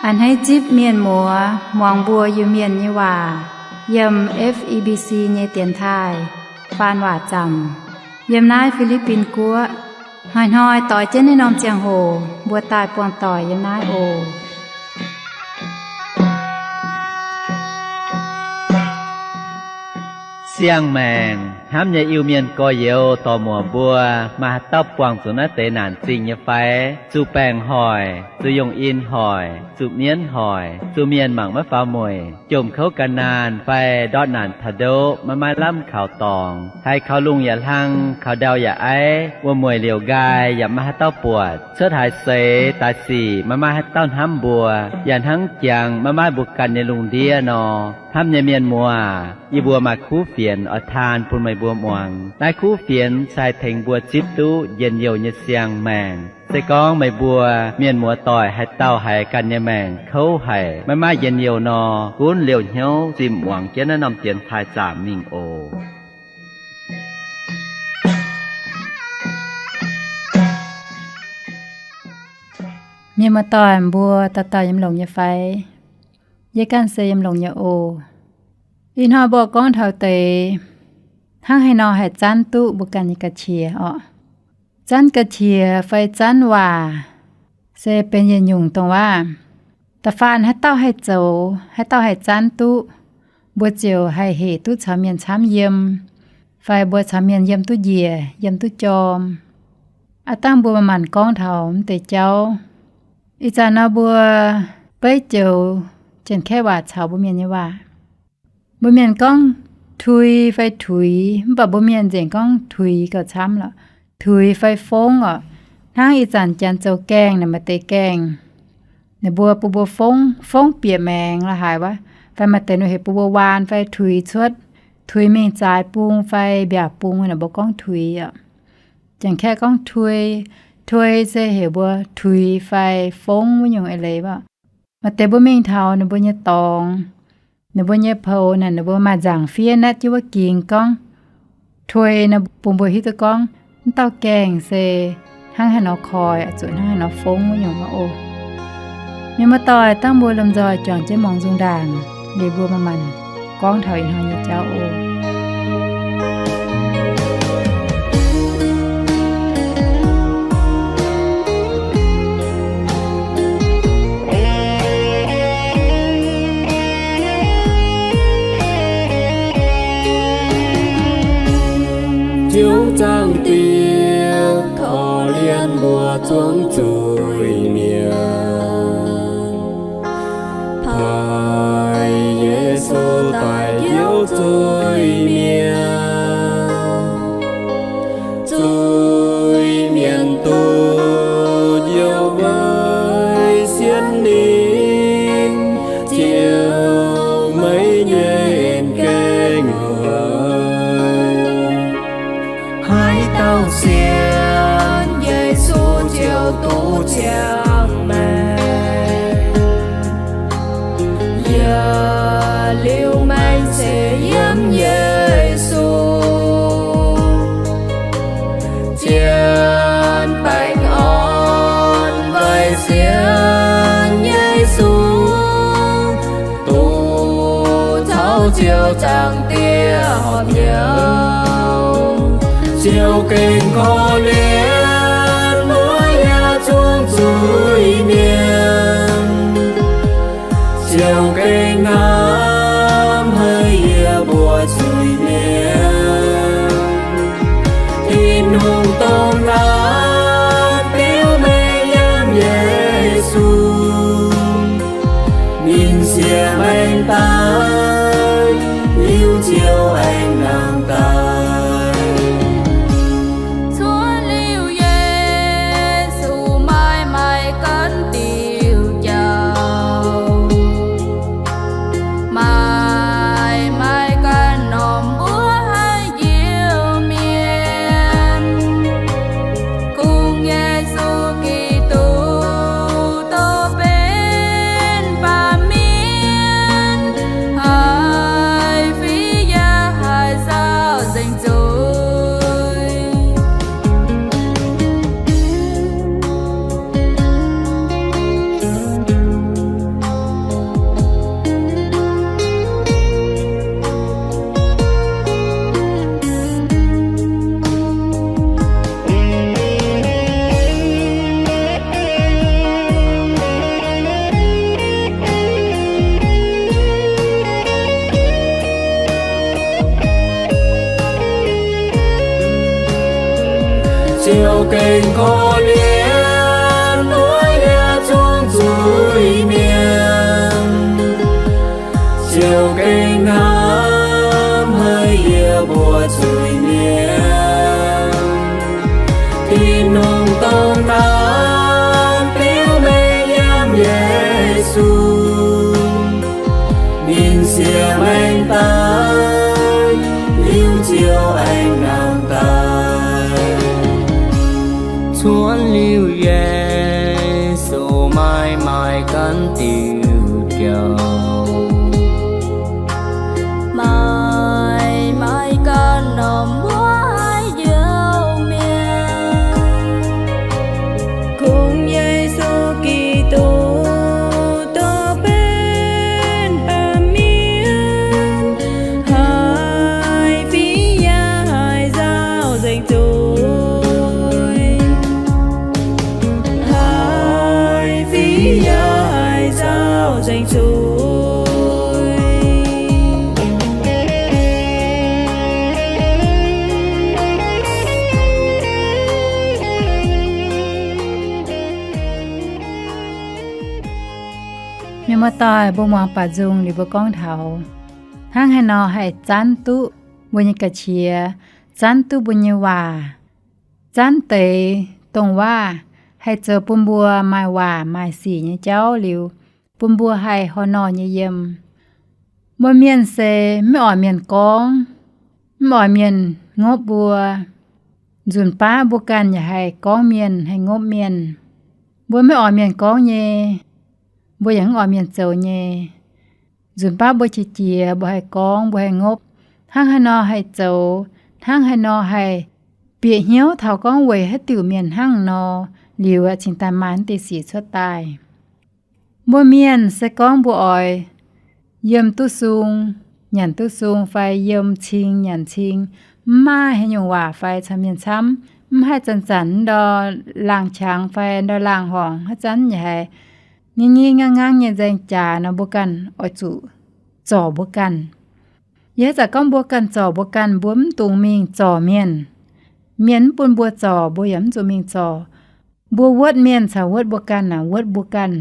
A'hneiv zipv mienh muoz muangx mbuo Iu-Mienh nyei waac yiem F E B C nyei dienx taaih faan waac zaamc yiem naaiv Fi^li^bin Guoqv. Hnoi-hnoi doix jienv naaiv norm ziangh hoc mbuo daaih buangh doic yiem naaiv oc. Siang-maengc hnamv nyei Iu-Mienh gorx-youz dorc-muoc mbuo, maaih haaix dauh buangh zuqc naaiv deix naanc zingh nyei fai? Zuqc baengc hoic, zuqc yongh in hoic, zuqc mienv hoic, zuqc mienh mangc maiv faaux mueic, jomc kouv ga'naanh fai ndortv naanc taux ndoqv maiv maaih lamh kaux dorngx, haiz kaux lungh yaac hlang, kaux ndau yaac aiv, wuom-mueic liouc nqaai yaac maiv maaih haaix dauh buatc, cuotv haaix seix daaih sic maiv maaih haaix dauh hnamv mbuo, yaac hnangv jangx maiv maaih mbuo ganh nyei lungh ndiev nor. Hnamv nyei mienh muoz, yie mbuo maaih kuv fienx oix taan bun meih mbuo muangx. Naaiv kuv fienx se haih tengx mbuo zipv duqv njien-youh nyei siang-maengc. Se gorngv meih mbuo mienh muoz-doic haaix dauh haiz ganh nyei maengc kouv haic, maiv maaih njien-youh nor, gunv liouh hnyouv zimh muangx jienv naaiv norm dienx taaih zaamc mingh oc. Mienh muoz-doic mbuo dauh dauh yiem longx nyei fai? Yie ganh se yiem longx nyei oc. Ih hnoi mbuo gorngv taux deix hnangv haaix nor haih zanv duqv mbuo ganh nyei ga'qiex orqc. Zanv ga'qiex fai zanv waac se benx yietc nyungc dongh waac. Da'faanh haaix dauh haih zoux, haaix dauh haih zanv duqv, mbuo ziouc haih hec duqv caux mienh camv yiem, fai mbuo caux mienh yiem duqv njiec, yiem duqv jorm. Aav dangh mbuo manc-manc gorngv taux mv deix jauv. Ih zanc nor mbuo beiv joux Janx-Kaeqv waac caux mbuo Mienh nyei waac. Mbuo Mienh gorngv tui fai tuix, mv baac mbuo Mienh nzengc gorngv tuix gauh camv lorqc. Tuix fai fongv orqc. Hnangv ih zanc Janx zoux gaengh naaic, maaih deix gaengh ninh mbuo bun mbuo fongv, fongv bieqc maengx la'haaix wuov, fai maaih deix ninh heuc bun mbuo waan fai tuix cuotv, tuix mingh zaaix bung fai mbiaauc bung, ninh mbuo gorngv tuix orqc. Janx-Kaeqv gorngv tuix. Tuix se heuc mbuo tuix fai fongv wuov nyungc eix leiz wuov. Maaih deix mbuo mingh taux ninh mbuo nyei dorngx, ninh mbuo nyei poux naaic, ninh mbuo maaih nzaangc fiev naetv jienv wuov gingx gorngv tuix nor, bun mbuo hiuv duqv gorngv wuov dauh gaengh se hnangv haaix nor koi, zuqc hnangv haaix nor fongv wuov nyungc oc. Mienh muoz-doic, dangh mbuo lomh nzoih juangc jienv muangx nzung ndaangc liuz mbuo manc-manc gorngv taux ih hnoi nyei jauv oc. Ziouv Zaangc Diex korv-lienh mbuo zuangx zuiz-mienh. Paaiv Yesu daaih njoux zuiz-mienh. Zuiz-mienh duqv njoux weic sienx ninh, ziouc maiv nyei gaengh wuov. Haaix dauh sienx Yesu ziouc duqv ziangh maengc. Yietc liuz maengc se yiem Yesu. Zien baengh orn weic sienx Yesu, duqv caux Ziouv Zaangc Diex horpc hnyouv. Ziouv gengh korv-lienh mbuo yaac zuangx zuiz-mienh. Ziouv gengh hnamv haic yie mbuo zuiz-mienh. Tin-Hungh dongh naaiv biux mengh yiem Yesu. Ninh siev maengc daaih, liuz Ziouv aengx nangh daaih. Cuotv liuz Yesu maaih maiv gaengh diuh jauv, maaih maiv gaengh nor Gengh korv-lienh mbuo yietc zungv zuiz-mienh, ziouc gengh hnamv haic yie mbuo zuiz-mienh. Tin-Hungh dongh hnamv biux mengh yiem Yesu, ninh siex maengx daaih, liuz ziouc aengx nangh daaih. Cuotv liuz Yesu maaih maaih ganh diuh jauv, maaih maaih ganh norm wuov haaix njoux mienh, kungx Yesu Giduc dorh benx baamh mienh, haih fih yaac haih nzauh nzengc zuiz, haih fih yaac haih nzauh nzengc zuiz. Mienh muoz-doic, mbuo muangx baac nzung liuz mbuo gorngv taux hnangv haaix nor haih zanv duqv mbuo nyei ga'qiex, zanv duqv mbuo nyei waac, zanv deix dongh waac haih zoux bun mbuo maaih waac maaih sic nyei jauv liuz, bun mbuo haih horh norh nyei yiem. Mbuo mienh se maiv oix mienh gorngv, maiv oix mienh ngopv mbuo. Nzunc baav mbuo ganh yaac haih gorngv mienh, haih ngopv mienh. Mbuo maiv oix mienh gorngv nyei, mbuo yaac mv oix mienh zoux nyei. Nzunc baav mbuo qiex jiez, mbuo haih gorngv, mbuo haih ngopv, hnangv haaix nor haih zoux, hnangv haaix nor haih bieqc hnyouv taux gorngv weic haaix diuc mienh hnangv nor, liuz cingx daaih maaih naaiv deix sic cuotv daaih. Mbuo mienh se gorngv mbuo oix yiem duqv sung, nyanc duqv sung fai yiem cing nyanc cing, mv maaih haaix nyungc waac fai caux mienh camv, mv haih zanc-zanc ndor laangh qangx fai ndor laangh horngc, haaix zanc yaac haiz ngingv ngingv nganv nganv nyei nzaeng jaax nor, mbuo ganh oix zuqc zorc mbuo ganh. Yie haaix zanc gorngv mbuo ganh zorc mbuo ganh, mbuo mv dungx mingh zorc mienh. Mienh mv bun mbuo zorc, mbuo yaac mv zuqc mingh zorc. Mbuo wuotv mienh caux wuotv mbuo ganh aac, wuotv mbuo ganh.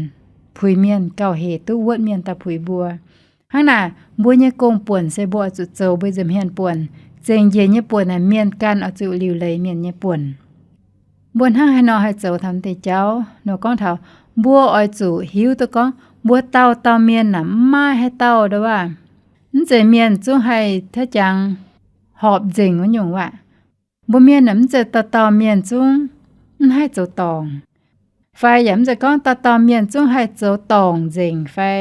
Puix mienh gauh hec duqv wuotv mienh daaih puix mbuo. Hnangv naaic, mbuo nyei gong-buonc se mbuo oix zuqc zoux mbuo nza'hmien buonc. Zengc njiec nyei buonc naaic, mienh ganh oix zuqc liuc leiz mienh nyei buonc. Mbuo hnangv haaix nor haih zoux taux deix jauv nor, gorngv taux mbuo oix zuqc hiuv duqv gorngv mbuo dauh dauh mienh naaic mv maaih haaix dauh ndau waac, mv zeiz mienh zungv haih taav jangx horpc nzengc wuov nyungc waac. Mbuo mienh naaic mv zeiz dauh dauh mienh zungv mv haih zoux dorngc, fai yaac mv zeiz gorngv dauh dauh mienh zungv haih zoux dorngc nzengc fai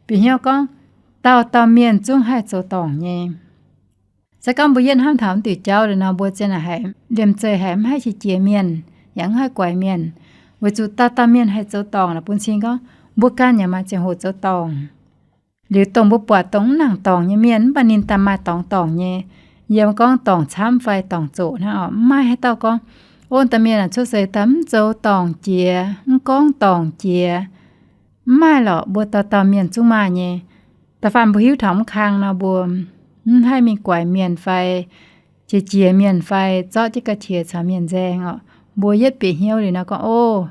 bieqc hnyouv gorngv dauh dauh mienh zungv haih zoux dorngc nyei. Se gorngv mbuo yietv hnamv taux mv diuc jauv liuz nor, mbuo zien haiz liemh zeih haiz mv haih qiex jiez mienh, yaac mv haih guaix mienh, weic zuqc dauh dauh mienh haih zoux dorngc naaic bun cing gorngv mbuo ganh yaac maaih ziangh hoc zoux dorngc. Liuz dongh mbuo buatc dongh mv nangc dorngc nyei mienh, mv baac ninh daaih maaih dorngx dorngc nyei, yiem gorngv dorngc camv fai dorngc zoqc hnangv oc, mv maaih haaix dauh gorngv, ov, dauh mienh aah, cuotv seix daaih mv zoux dorngc jiex, mv gorngv dorngc jiex. Mv maaih lorqc, mbuo dauh dauh mienh zungv maaih nyei. Da'faanh mbuo hiuv taux mv kang nor, mbuo mv haih mingh guaix mienh fai qiex jiez mienh fai zorqv jienv ga'qiex caux mienh nzaeng oc. Mbuo yietv bieqc hnyouv liuz nor gorngv, ov,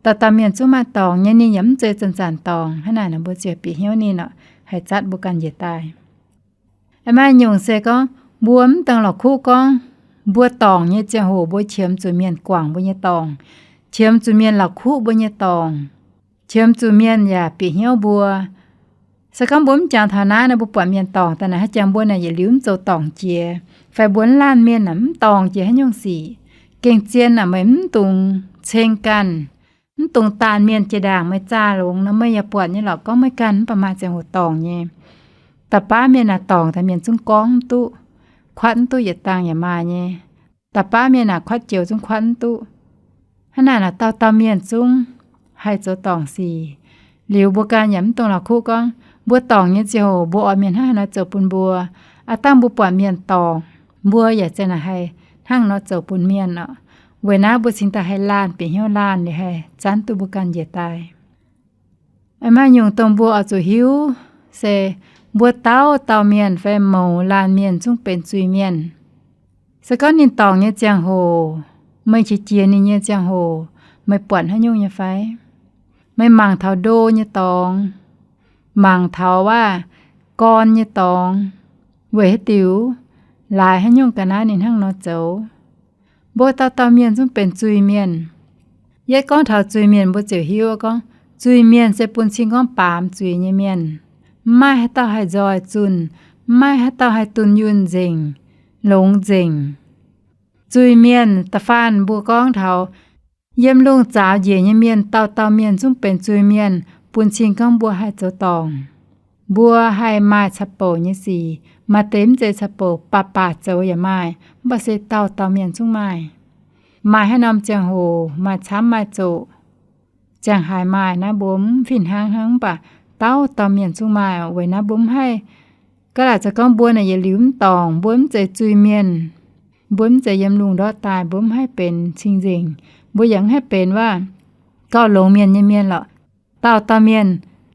dauh dauh mienh zungv maaih dorngc nyei, ninh yaac mv zeiz zanc-zanc dorngc. Hnangv naaic nor mbuo ziouc bieqc hnyouv ninh oc, haih zatv mbuo ganh njiec daaih. Aah, maaih nyungc se gorngv mbuo mv dungx la'kuqv gorngv mbuo dorngc nyei ziangh hoc mbuo qiemx zuqc mienh guangc mbuo nyei dorngc, qiemx zuqc mienh la'kuqv mbuo nyei dorngc, qiemx zuqc mienh yaac bieqc hnyouv mbuo. Se gorngv mbuo mv jangx taux naaiv nor, mbuo buatc mienh dorngc daaih naaic, haaix jangx mbuo naaic yietc liuz mv zoux dorngc jiex, fai mbuo mv laanh mienh naaic mv dorngc jiex haaix nyungc sic. Gengh zien naaic meih mv dungx ceng ganh, mv dungx daanh mienh jiex ndaangc, meih zaah longx nor meih yaac buatc nyei lorqc, gorngv meih ganh mv baac maaih ziangh hoc dorngc nyei. Da'baav mienh naaic dorngc daaih mienh zungv gorngv mv duqv, kuatv mv duqv, yietc dangh yaac maaih nyei. Da'baav mienh naaic kuatv joux zungv kuatv mv duqv. Hnangv naaic naaic dauh dauh mienh zungv haih zoux dorngc sic. Liuz mbuo ganh yaac mv dungx la'kuqv gorngv mbuo dorngc nyei ziangh hoc mbuo oix mienh hnangv haaix nor zoux bun mbuo. Aav dangh mbuo buatc mienh dorngc, mbuo yaac ziang naaic haih hnangv nor zoux bun mienh oc. Weic naaiv mbuo cingx daaih haih laanh bieqc hnyouv laanh liuz haih zanv duqv mbuo ganh njiec daaih. Maaih nyungc dongh mbuo oix zuqc hiuv se mbuo dauh dauh mienh fai mouz laanh mienh zungv benx zuiz-mienh. Se gorngv ninh dorngc nyei ziangh hoc, Meih qiex jiez ninh nyei ziangh hoc, meih buatc haaix nyungc nyei fai? Meih mangc taux ndo nyei dorngx, mangc taux waac gorn nyei dorngx, weic haaix diuc? Laaix haaix nyungc ga'naaiv ninh hnangv nor zoux? Mbuo dauh dauh mienh zungv benx zuiz-mienh. Yie gorngv taux zuiz-mienh mbuo ziouc hiuv gorngv, zuiz-mienh se bun cing gorngv baamz zuiz nyei mienh, maiv maaih haaix dauh haih nzoih zunh, maiv maaih haaix dauh haih dunh yunh nzengc, longx nzengc. Zuiz-mienh da'faanh mbuo gorngv taux yiem lungh zaaux njiec nyei mienh, dauh dauh mienh zungv benx zuiz-mienh, bun cing gorngv mbuo haih zoux dorngc, mbuo haih maaih caqv-bouc nyei sic. Maaih deix mv zeiz caqv-bouc, baac baac zoux yaac maaih, mv baac se dauh dauh mienh zungv maaih. Maaih haaix norm ziangh hoc maaih camv maaih zoqc, ziangh haaix maaih naaiv mbuo mv fih hnangv hnangv, mv baac dauh dauh mienh zungv maaih. Weic naaiv mbuo mv haih ga'laaic zoux gorngv mbuo naaic yietc liuz mv dorngc, mbuo mv zeiz zuiz-mienh, mbuo mv zeiz yiem lungh ndortv daaih, mbuo mv haih benx cing-nzengc, mbuo yaac mv haih benx waac gauh longx mienh nyei mienh lorqc. Dauh dauh mienh,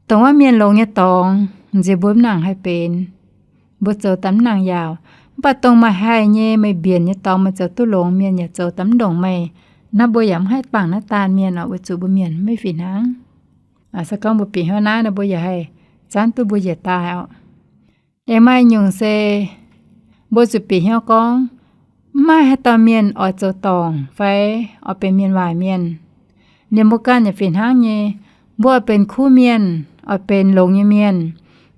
dongh wuov mienh longx nyei dorngx, nziex mbuo mv nangc haih benx. Mbuo zoux daaih mv nangc yaauc. Mv baac dongh meih haih nyei, meih mbienc nyei dorngx meih zoux duqv longx, mienh yaac zoux daaih mv ndongc meih. Naaiv mbuo yaac mv haih bangc naaiv daan mienh oc, weic zuqc mbuo mienh maiv fih hnangv. Se gorngv mbuo bieqc hnyouv naaiv nor, mbuo yaac haih zanv duqv mbuo njiec daaih oc. Aengx maaih nyungc se mbuo zuqc bieqc hnyouv gorngv, mv maaih haaix dauh mienh oix zoux dorngc fai oix benx mienh waaic mienh. Liemh mbuo ganh yaac fih hnangv nyei. Mbuo oix benx kuv mienh, oix benx longx nyei mienh,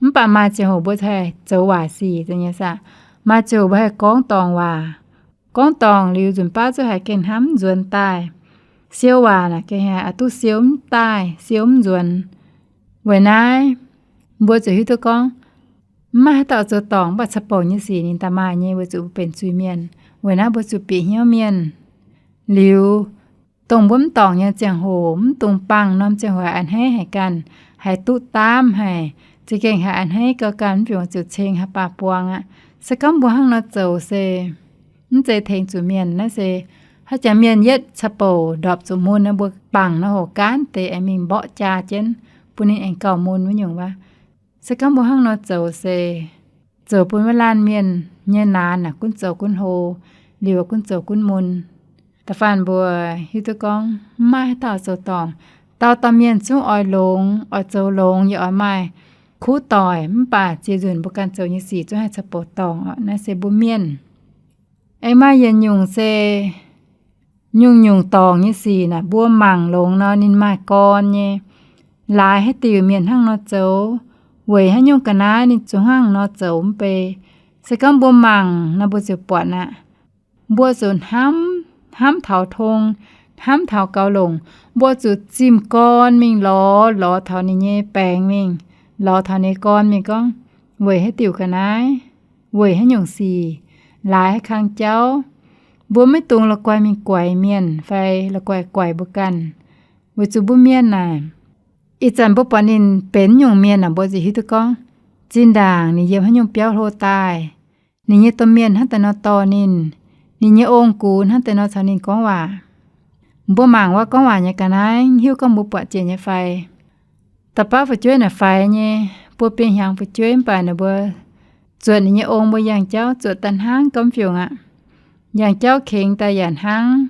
mv baac maaih ziangh hoc mbuo haih zoux waaic sic nyei saah. Maaih ziangh hoc mbuo haih gorngv dorngc waac. Gorngv dorngc liuz nzunc baav zuqc haiz gengh hnamv mv nzuonx daaih. Siou waac naaic gengh haiz duqv siou mv daaih, siou mv nzuonx. Weic naaiv mbuo ziouc hiuv duqv gorngv, mv maaih haaix dauh zoux dorngc, mv baac caqv-bouc nyei sic ninh daaih maaih nyei, weic zuqc mbuo benx zuiz-mienh. Weic naaiv mbuo zuqc bieqc hnyouv mienh. Liuz, dongh mbuo mv dorngc nyei ziangh hoc, mv dungx bangc norm ziangh hoc a'hneiv haic ganh, haiz duqv daamv haic, za'gengh haiz a'hneiv gau ganh, mv baac ziouc ceng haaix baac buang aqv. Se gorngv mbuo hnangv nor zoux se mv zeiz tengx zuqc mienh. Naaiv se haaix jangx mienh yietv caqv-bouc ndorpc zuqc mun nor, mbuo bangc nor hoc gaanv deix aengx mingh mborqv jaa jienv, bun ninh aengx gauh mun wuov nyungc wuov. Se gorngv mbuo hnangv nor zoux se zoux bun wuov laanh mienh nyei naanc naaic gunv zoux gunv hlo, liuz gunv zoux gunv mun. Da'faanh mbuo hiuv duqv gorngv mv maaih haaix dauh zoux dorngc. Dauh dauh mienh zungv oix longx, oix zoux longx, yaac oix maaih kuv doic, mv baac ziex nzunc mbuo ganh zoux nyei sic zungv haih caqv-bouc dorngc oc. Naaiv se mbuo mienh. Aengx maaih yietc nyungc se nyungc-nyungc dorngc nyei sic naaic mbuo mangc longx nor ninh maaih gorn nyei. Laaix haaix diuc mienh hnangv nor zoux, weic haaix nyungc ga'naaiv ninh zuqc hnangv nor zoux mv bei. Se gorngv mbuo mangc nor mbuo ziouc buatc aqv. Mbuo zuqc hnamv, hnamv taux tong, hnamv taux gaux longc. Mbuo zuqc zimh gorn mingh lorz, lorz taux ninh nyei baengx mingh, lorz taux ninh nyei gorn mingh gorngv, weic haaix diuc ga'naaiv, weic haaix nyungc sic, laaix haaix kang jauv. Mbuo maiv dungx la'guaih mingh guaix mienh fai la'guaih guaix mbuo ganh. Weic zuqc mbuo mienh naaic, ih zanc mbuo buatc ninh benx nyungc mienh naaic, mbuo ziouc hiuv duqv gorngv, zinh ndaangc ninh yiem haaix nyungc biauv hlo daaih, ninh nyei domh mienh hnangv daaih nor dorh ninh, ninh nyei ong-gux hnangv daaih nor caux ninh gorngv waac. Mbuo mangc wuov gorngv waac nyei ga'naaiv, hiuv gorngv mbuo buatc jiex nyei fai? Da'bauv fu'jueiv naaic faix nyei, buo biei hnyangx fu'jueiv mv baac ninh mbuo zuotc ninh nyei ong mbuo yangh jauv zuotc daaih hnangv gomv fiungc aqv. Yangh jauv kengx daaih yaac hnangv,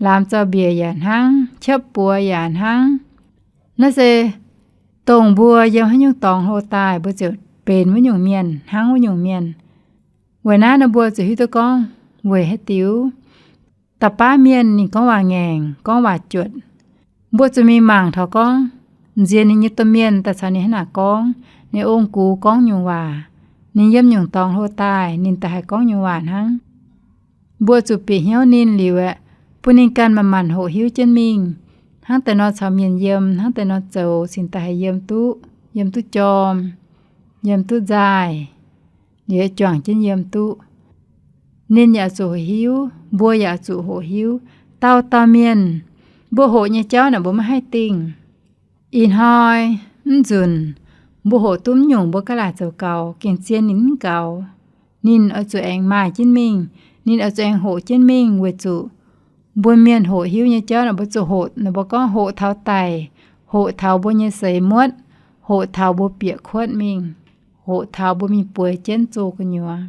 laamz zaux-mbiec yaac hnangv, qapv buoz yaac hnangv. Naaiv se dongh mbuo yiem haaix nyungc dorngx hlo daaih, mbuo ziouc benx wuov nyungc mienh, hnangv wuov nyungc mienh. Weic naaiv nor mbuo ziouc hiuv duqv gorngv weic haaix diuc da'baav mienh ninh gorngv waac ngaengc, gorngv waac juotc. Mbuo zuqc mingh mangc taux gorngv nziex ninh nyei domh mienh daaih caux ninh hnangv naaic gorngv, ninh ong-gux gorngv nyungc waac, ninh yiem nyungc dorngx hlo daaih ninh daaih haih gorngv nyungc waac hnangv. Mbuo zuqc bieqc hnyouv ninh liuz aeqv, bun ninh ganh manc-manc hoqc hiuv jienv mingh, hnangv daaih nor caux mienh yiem, hnangv daaih nor zoux cingx daaih haih yiem duqv, yiem duqv jorm, yiem duqv nzaaih, liuz juangc jienv yiem duqv. Ninh yaac zuqc hoqc hiuv, mbuo yaac zuqc hoqc hiuv. Dauh dauh mienh, mbuo hoqc nyei jauv naaic mbuo maiv haih dingh. Ih hnoi, mv nzunc, mbuo hoqc duqv mv nyungc mbuo gaav laaic zoux gaux, gengh zien ninh mv gaux. Ninh oix zuqc aengx maaih jienv mingh, ninh oix zuqc aengx hoqc jienv mingh weic zuqc mbuo mienh hoqc hiuv nyei jauv naaic mbuo zuqc hoqc, naaic mbuo gorngv hoqc taux daic, hoqc taux mbuo nyei seix muotv, hoqc taux mbuo bieqc kuotv mingh, hoqc taux mbuo mingh bueix jienv zoh gu'nyuoz.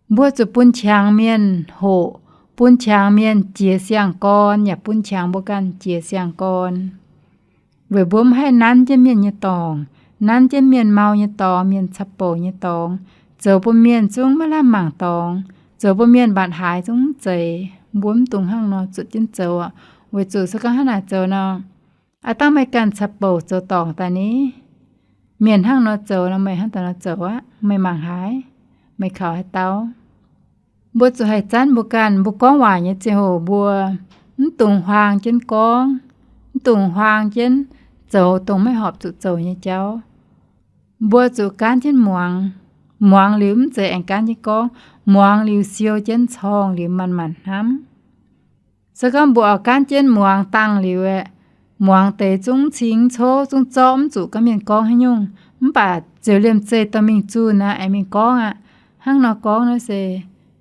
Mbuo zuqc bun qangx mienh hoqc, bun qangx mienh jiex siang-gorn, yaac bun qangx mbuo ganh jiex siang-gorn. Weic mbuo mv haih nanv jienv mienh nyei dorngc, nanv jienv mienh mau nyei dorngx, mienh caqv-bouc nyei dorngx, zoux bun mienh zungv maiv lamh mangc dorngx, zoux bun mienh mbatc haaix zungv mv zeiz. Mbuo mv dungx hnangv nor zuotc jienv zoux aqv. Weic zuqc se gorngv hnangv naaic zoux nor, aav dangh meih ganh caqv-bouc zoux dorngc daaih ni, mienh hnangv nor zoux nor, meih hnangv daaih nor zoux aqv, meih mangc haaix, meih kaux haaix dauh? Mbuo zuqc haih zanv mbuo ganh. Mbuo gorngv waac nyei ziangh hoc mbuo mv dungx huaang jienv gorngv, mv dungx huaang jienv zoux dongh maiv horpc zuqc zoux nyei jauv. Mbuo zuqc gaanv jienv muangx. Muangx liuz mv zeiz aengx gaanv jienv gorngv. Muangx liuz siou jienv corngh liuz manc-manc hnamv. Se gorngv mbuo oix gaanv jienv muangx dangh liuz aeqv, muangx deix zungv cing cov zungv zorqv mv zuqc gorngv mienh gorngv haaix nyungc, mv baac ziouc liemh zeih dorh mingh zunh aqv, aengx mingh gorngv aqv. Hnangv nor gorngv naaiv se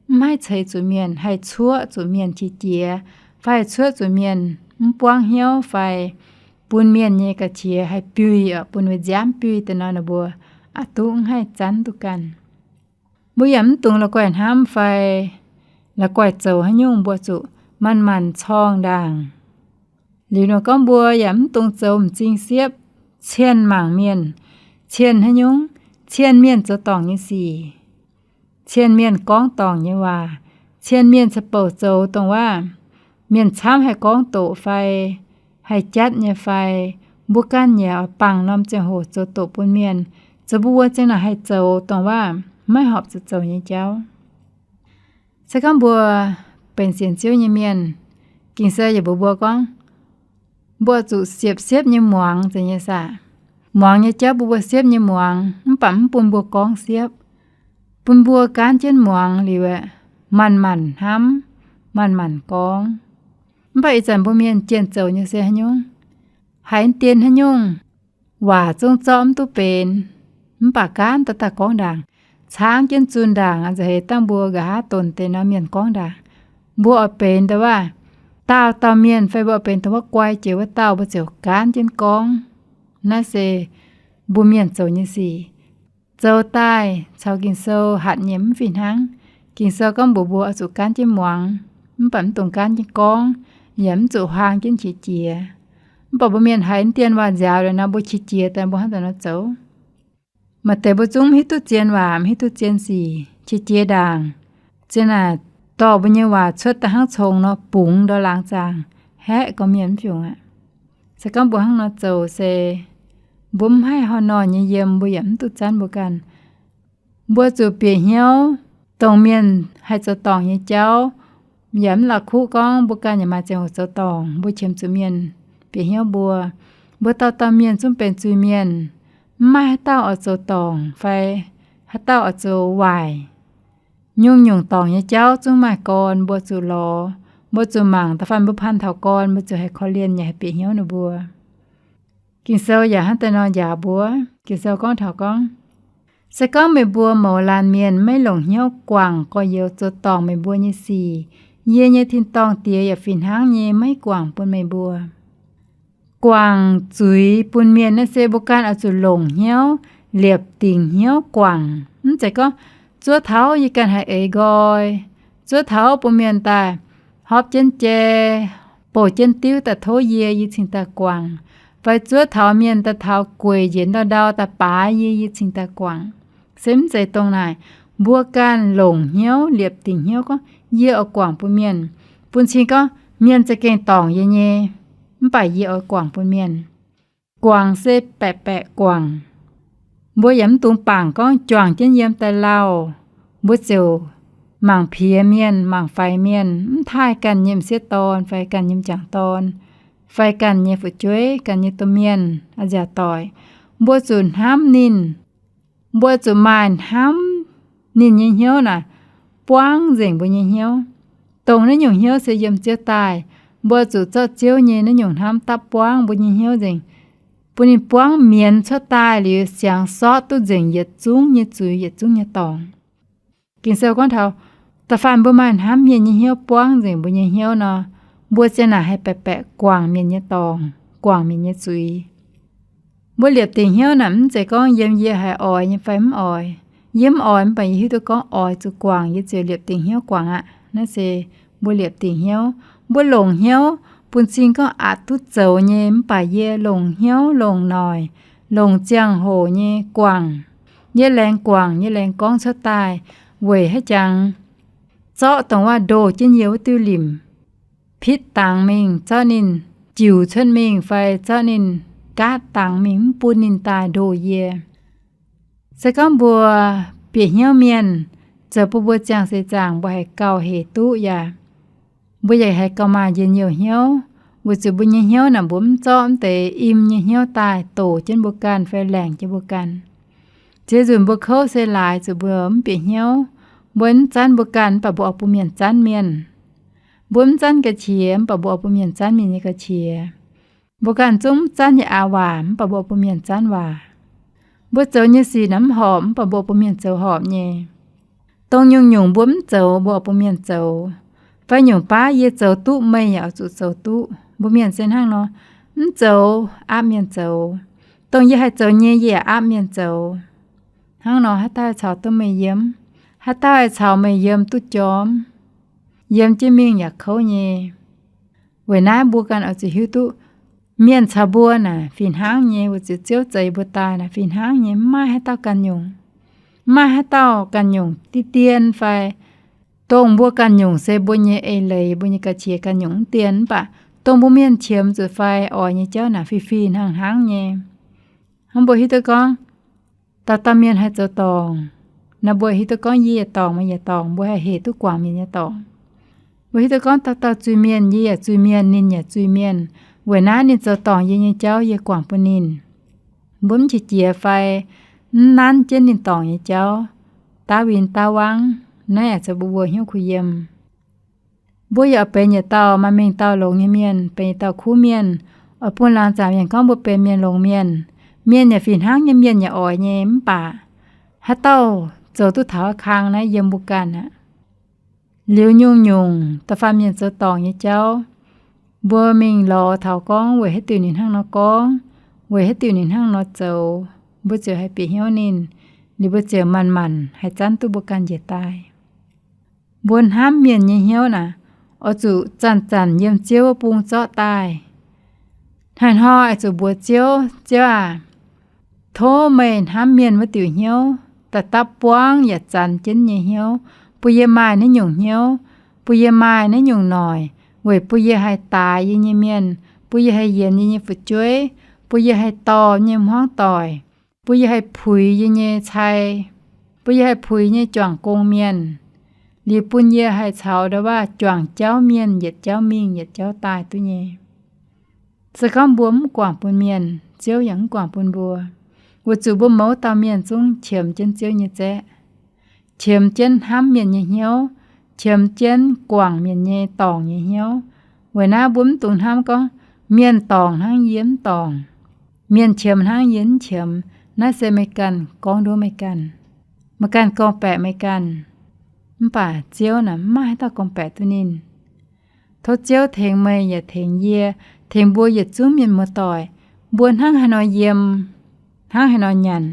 mv haih ceix zuqc mienh, haih cuoqv zuqc mienh qiex jiez, fai haih cuoqv zuqc mienh mv buangv hnyouv, fai bun mienh nyei ga'qiex haih biuih, bun mbuo nziaamv biuih deix nor, ninh mbuo aqc duqv mv haih zanv duqv ganh. Mbuo yaac mv dungx la'guaih hnamv fai la'guaih zoux haaix nyungc, mbuo zuqc manc-manc corngh ndaangc. Liuz nor gorngv mbuo yaac mv dungx zoux m'zing siepv, cien mangc mienh, cien haaix nyungc, cien mienh zoux dorngc nyei sic, cien mienh gorngv dorngc nyei waac, cien mienh caqv-bouc zoux dongh waac mienh camv haih gorngv doqc fai haih jatv nyei fai, mbuo ganh yaac oix bangc norm ziangh hoc zoux doqc bun mienh, zoux mbuo wuov ziangh naaic haih zoux dongh waac maiv horpc zuqc zoux nyei jauv. Se gorngv mbuo benx sienx Ziouv nyei mienh, Ging-Sou yaac mbuox mbuo gorngv, mbuo zuqc siepv-siepv nyei muangx zeiz nyei saah. Muangx nyei jauv bun mbuo siepv nyei muangx, mv baac mv bun mbuo gorngv siepv, bun mbuo gaanv jienv muangx liuz aeqv, manc-manc hnamv, manc-manc gorngv. Mv baac ih zanc mbuo mienh jienh zoux nyei se haaix nyungc, haiz dien haaix nyungc, waac zungv zorqv mv duqv benx, mv baac gaanv daaih daaih gorngv ndaangc, caangv jienv zunh ndaangc, nzauh heix dangh mbuo nqa'haav donx deix norm mienh gorngv ndaangc. Mbuo oix benx dongh waac daauh dauh mienh fai mbuo oix benx dongh wuov guai jiex wuov dauh, mbuo ziouc gaanv jienv gorngv. Naaiv se mbuo mienh zoux nyei sic. Zoux daaih caux Ging-Sou hatc nyei mv fih hnangv. Ging-Sou gorngv mbuox mbuo oix zuqc gaanv jienv muangx, mv baac mv dungx gaanv jienv gorngv, yaac mv zuqc huaang jienv qiex jiez. Mv baac mbuo mienh haiz dien waac nziaaux liuz nor, mbuo qiex jiez daaih mbuo hnangv daaih nor zoux. Maaih deix mbuo zungv mv hiuv duqv zien waac, mv hiuv duqv zien sic, qiex jiez ndaangc. Zien naaic dorh mbuo nyei waac cuotv daaih hnangv congx nor bungx ndau laangz zaangc, haeqv gorngv mienh mv fungc aqv. Se gorngv mbuo hnangv nor zoux se mbuo mv haih horh norh nyei yiem, mbuo yaac mv duqv zanv mbuo ganh. Mbuo zuqc bieqc hnyouv dongh mienh haih zoux dorngc nyei jauv, yaac mv la'kuqv gorngv mbuo ganh yaac maaih ziangh hoc zoux dorngc, mbuo qiemx zuqc mienh bieqc hnyouv mbuo. Mbuo dauh dauh mienh zungv benx zuiz-mienh, mv maaih haaix dauh oix zoux dorngc fai haaix dauh oix zoux waaic. Nyungc-nyungc dorngc nyei jauv zungv maaih gorn, mbuo zuqc lorz, mbuo zuqc mangc. Da'faanh mbuo panh taux gorn, mbuo ziouc haih korv-lienh yaac haih bieqc hnyouv ninh mbuo. Ging-Sou yaac hnangv deix nor njaaux mbuo. Ging-Sou gorngv taux gorngv, se gorngv meih mbuo mouz laanh mienh maiv longc hnyouv guangc gorx-youz zoux dorngc meih mbuo nyei sic, yie nyei tin-dorngh Diex yaac fih hnangv nyei maiv guangc bun meih mbuo. Guangc zuiz bun mienh naaiv se mbuo ganh oix zuqc longc hnyouv, liepc dingc hnyouv guangc. Mv zeiz gorngv, zuov taux yie ganh haih eix nqoi, zuov taux bun mienh daaih hopv jienv jai, bouh jienv diuv daaih tov yie, yie cingx daaih guangc, fai zuov taux mienh daaih taux gueic njiec ndau-ndau daaih baaix yie, yie cingx daaih guangc. Se mv zeiz dongh naaic. Mbuo ganh longc hnyouv, liepc dingc hnyouv gorngv yie oix guangc bun mienh, bun cing gorngv mienh za'gengh dorngc yie nyei, mv baac yie oix guangc bun mienh. Guangc se baeqc baeqc guangc. Mbuo yaac mv dungx bangc gorngv juangc jienv yiem daaih lauh, mbuo ziouc mangc piex mienh, mangc faix mienh, mv taaih ganh nyei m'sieqv dorn fai ganh nyei m'jangc dorn fai ganh nyei fu'jueiv, ganh nyei domh mienh, a'nziaauc doic. Mbuo zuqc hnamv ninh. Mbuo zuqc maaih hnamv ninh nyei hnyouv naaic buangv nzengc mbuo nyei hnyouv. Dongh naaiv nyungc hnyouv se yiem Ziouv daaih. Mbuo zuqc zorqv Ziouv nyei naaiv nyungc hnamv dapv buangv mbuo nyei hnyouv nzengc, bun ninh buangv mienz cuotv daaih liuz siangx sortv duqv nzengc yietc zungv nyei zuiz, yietc zungv nyei dorngc. Ging-Sou gorngv taux, da'faanh mbuo maaih hnamv mienh nyei hnyouv buangv nzengc mbuo nyei hnyouv nor, mbuo ziang naaic haih baeqc baeqc guangc mienh nyei dorngc, guangc mienh nyei zuiz. Mbuo liepc dingc hnyouv naaic mv zeiz gorngv yiem yie haiz oix nyei fai mv oix. Yie mv oix mv baac yie hiuv duqv gorngv oix zuqc guangc, yie ziouc liepc dingc hnyouv guangc aqv. Naaiv se mbuo liepc dingc hnyouv. Mbuo longc hnyouv bun cing gorngv aqc duqv zoux nyei, mv baac yie longc hnyouv longc noic, longc ziangh hoc nyei guangc. Yie laengz guangc, yie laengz gorngv cuotv daaih weic haaix jangx zorqv dongh waac ndoh jienv yie wuov diuh limc, pitv dangx mingh zorqv ninh jiuc cuotv mingh fai zorqv ninh gaatv dangx mingh, mv bun ninh daaih ndoh yie. Se gorngv mbuo bieqc hnyouv mienh zoux bun mbuo ziangh seix zaangc, mbuo haih gauh hec duqv yaac mbuo yaac haih gauh maaih njien-youh hnyouv, weic zuqc mbuo nyei hnyouv naaic mbuo mv zorqv mv deix im nyei hnyouv daaih doqc jienv mbuo ganh fai laengc jienv mbuo ganh. Ziex nzunc mbuo kouv se laaix zuqc mbuo mv bieqc hnyouv. Mbuo mv zanv mbuo ganh mv baac mbuo oix bun mienh zanv mienh. Mbuo mv zanv ga'qiex mv baac mbuo oix bun mienh zanv mienh nyei ga'qiex. Mbuo ganh zungv mv zanv nyei aqc waac mv baac mbuo oix bun mienh zanv waac. Mbuo zoux nyei sic naaic mv horpc mv baac mbuo oix bun mienh zoux horpc nyei. Dongh nyungc-nyungc mbuo mv zoux mbuo oix bun mienh zoux, fai nyungc baav yie zoux duqv meih yaac oix zuqc zoux duqv. Mbuo mienh se hnangv nor, mv zoux aapv mienh zoux. Dongh yie haih zoux nyei yie yaac aapv mienh zoux. Hnangv nor haaix dauh haih caux duqv meih yiem? Haaix dauh haih caux meih yiem duqv jorm? Yiem jienv mingh yaac kouv nyei. Weic naaiv mbuo ganh oix zuqc hiuv duqv mienh caux mbuo naaic fih hnangv nyei, weic zuqc Ziouv zeix mbuo daaih naaic fih hnangv nyei, mv maaih haaix dauh ganh nyungc. Mv maaih haaix dauh ganh nyungc diqv dien fai dongh mbuo ganh nyungc se mbuo nyei eix leiz, mbuo nyei ga'qiex ganh nyungc mv dien, mv baac dongh mbuo mienh qiemx zuqc fai oix nyei jauv naaic fih fih hnangv hnangv nyei. Hnangv mbuo hiuv duqv gorngv, dauh dauh mienh haih zoux dorngc. Naaiv mbuo hiuv duqv gorngv yie yaac dorngc, meih yaac dorngc, mbuo haih hec duqv guangc mienh nyei dorngc. Mbuo hiuv duqv gorngv dauh dauh zuiz-mienh, yie yaac zuiz-mienh, ninh yaac zuiz-mienh. Weic naaiv ninh zoux dorngc yie nyei jauv, yie guangc bun ninh. Mbuo mv qiex jiez fai mv nanv jienv ninh dorngc nyei jauv, daav win daav wangv, naaiv yaac zoux bun mbuo hnyouv kuh yiem. Mbuo yaac oix benx yietc dauh maaih mengh dauh longx nyei mienh, benx yietc dauh kuv mienh, oix bun laangz zaangc mienh gorngv mbuo benx mienh longx mienh. Mienh yaac fih hnangv nyei, mienh yaac oix nyei, mv baac haaix dauh zoux duqv taux kang naaiv yiem mbuo ganh aqv. Liuz nyungc-nyungc da'faanh mienh zoux dorngc nyei jauv, mbuo mingh lorz taux gorngv weic haaix diuc ninh hnangv nor gorngv, weic haaix diuc ninh hnangv nor zoux, mbuo ziouc haih bieqc hnyouv ninh. Liuz mbuo ziouc manc-manc haih zanv duqv mbuo ganh njiec daaih. Mbuo hnamv mienh nyei hnyouv naaic, oix zuqc zanc-zanc yiem Ziouv wuov bung zorqv daaih. Hnoi-hnoi oix zuqc mbuox Ziouv, Ziouv aac, tov meih hnamv mienh wuov diuc hnyouv da'dapv buangv yaac zanc jienv nyei hnyouv, bun yie maaih naaiv nyungc hnyouv, bun yie maaih naaiv nyungc noic, weic bun yie haih daaix yie nyei mienh, bun yie haih yienx yie nyei fu'jueiv, bun yie haih dorh nyei hmuangv doic, bun yie haih puix yie nyei cai, bun yie haih puix nyei juangc gong mienh, liuz bun yie haih caux ndau waac juangc jauv mienh yietc jauv mingh yietc jauv daaih duqv nyei. Se gorngv mbuo mv guangc bun mienh, Ziouv yaac mv guangc bun mbuo, weic zuqc mbuo mouz dauh mienh zungv qiemx jienv Ziouv nyei zaeqv, qiemx jienv hnamv mienh nyei hnyouv, qiemx jienv guangc mienh nyei dorngc nyei hnyouv. Weic naaiv mbuo mv dungx hnamv gorngv, mienh dorngc hnangv yie mv dorngc, mienh qiemx hnangv yie mv qiemx. Naaiv se meih ganh gorngv nduov meih ganh, meih ganh gorngv-baeqc meih ganh. Mv baac Ziouv naaic mv maaih haaix dauh gorngv-baeqc duqv ninh. Tov Ziouv tengx meih yaac tengx yie, tengx mbuo yietc zungv mienh muoz-doic, mbuo hnangv haaix nor yiem, hnangv haaix nor nyanc,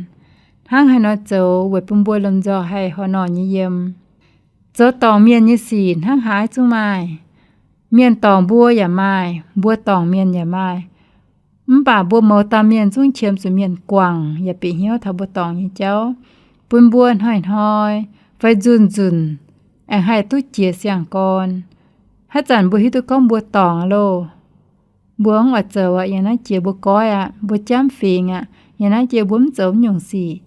hnangv haaix nor zoux weic bun mbuo lomh nzoih haih horh norh nyei yiem. Zoux dorngc mienh nyei sic hnangv haaix zungv maaih. Mienh dorngc mbuo yaac maaih, mbuo dorngc mienh yaac maaih. Mv baac mbuo mouz dauh mienh zungv qiemx zuqc mienh guangc yaac bieqc hnyouv taux mbuo dorngc nyei jauv, bun mbuo hnoi-hnoi fai nzunc-nzunc aengx haih duqv jiex siang-gorn. Haaix zanc mbuo hiuv duqv gorngv mbuo dorngc loh, mbuo mv oix zoux aqv, yiem naaiv jiex mbuo goiv aqv, mbuo jamv fingx aqv, yiem naaiv jiex mbuo mv zoux mv nyungc sic.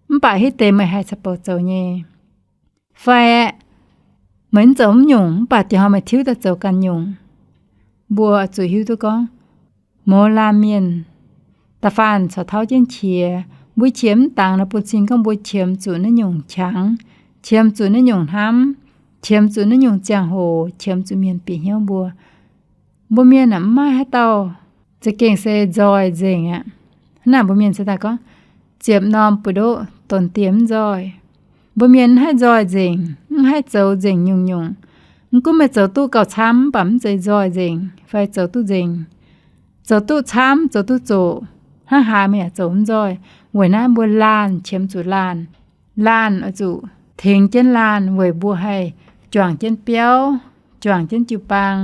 Mv baac hitv deix meih haih caux bouc zoux nyei. Fai aeqv, meih mv zoux mv nyungc, mv baac dieh hnoi meih tiuv daaih zoux ganh nyungc. Mbuo zuqc hiuv duqv gorngv, mouz laanh mienh da'faanh caux tauv jienv qiex. Mbuo qiex mv dangx nor bun cing gorngv mbuo qiemx zuqc naaiv nyungc qangx, qiemx zuqc naaiv nyungc hnamv, qiemx zuqc naaiv nyungc ziangh hoc, qiemx zuqc mienh bieqc hnyouv mbuo. Mbuo mienh aeqv, mv maaih haaix dauh za'gengh se nzoih nzengc aqv. Hnangv naaic mbuo mienh se daaih gorngv, ziepc norm buoz-ndoqv donx dieh mv nzoih. Mbuo mienh mv haih nzoih nzengc, mv haih zoux nzengc nyungc-nyungc. Mv gunv meih zoux duqv gauh camv, mv baac mv zeiz nzoih nzengc fai zoux duqv nzengc. Zoux duqv camv, zoux duqv zoqc, hnangv haaix meih yaac zoux mv nzoih. Weic naaiv mbuo laanh qiemx zuqc laanh. Laanh oix zuqc tengx jienv laanh weic mbuo haih juangc jienv biauv, juangc jienv jiu-baang,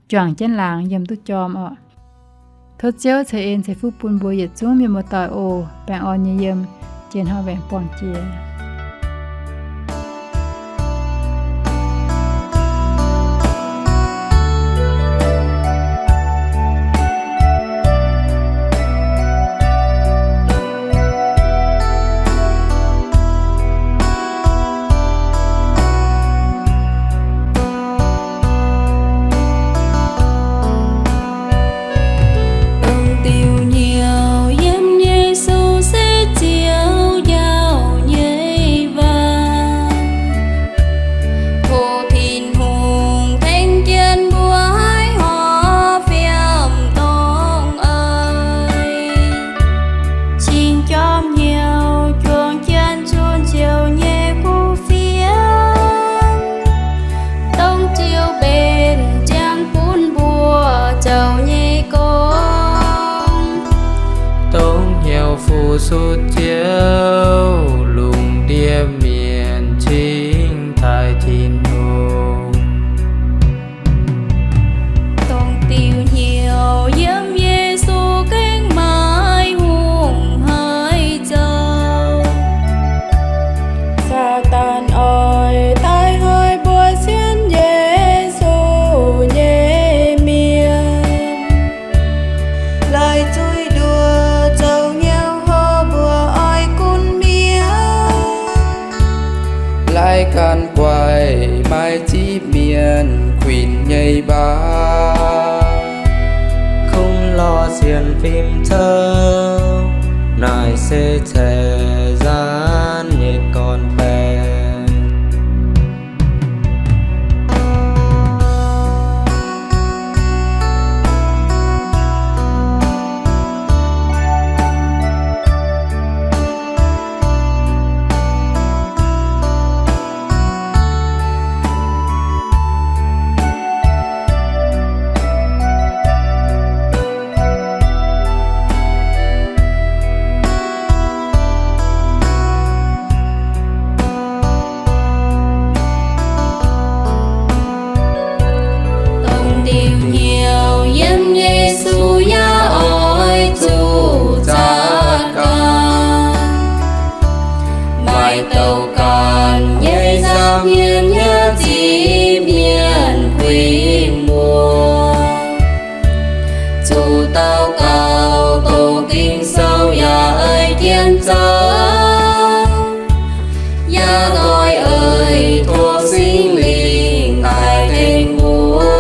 juangc jienv laangz yiem duqv jorm orqc. Tov Ziouv ceix en ceix fuqv bun mbuo yietc zungv mienh muoz-doic oc. Baengh orn nyei yiem, jiex hnoi mbaengx borngh jiex. Dongh diuh hnyouv yiem Yesu se Ziouv njaaux nyei waac. Tov Tin-Hungh tengx jienv mbuo haiz horpc fiem dongh oix cingx jorm hnyouv juangc jienv zunh Ziouv nyei kuv fienx, dongh Ziouv benx ziangh bun mbuo zoux nyei gong. Dongh hnyouv fu-sux Ziouv, lungh ndiev mienh cingx taaih Tin-Hungh. Dongh diuh hnyouv yiem Yesu gengh maiv hungh haaix zoux. Saadaan oix daaih hnoi mbuo sienx Yesu nyei mienh, laih zuiz nduoh zoux hnyouv hlo mbuo oix gunv mienh. Laih ganh guaix maaih zipv mienh kuinx nyei mbaaux, kungx lorz sienx fim cou, naaic se ceix nzaanv nyei gorn-baengx. Dongh diuh hnyouv yiem Yesu yaac oix zuqc zatv ganh. Maaih douc ganh nyei nza'hmien yaac zipv mienh kuinx mbuo. Zuqc daux gaux doqc Ging-Sou yaac oix jienv zoux, yaac oix eix tov Singx Lingh daaih tengx mbuo.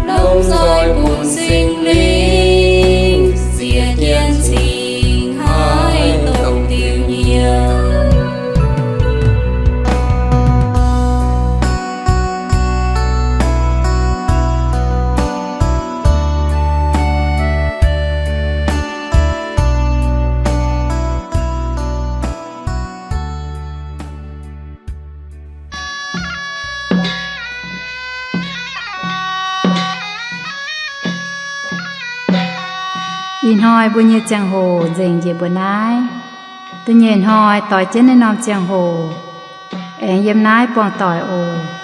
Longc nzoih bun Singx Lingh ziec jienv cingx haiz dongh diuh hnyouv. Ih hnoi mbuo nyei ziangh hoc nzengc njiec mbuo naaiv. Da'nyeic hnoi doix jienv naaiv norm ziangh hoc, aengx yiem naaiv buangh doic oc.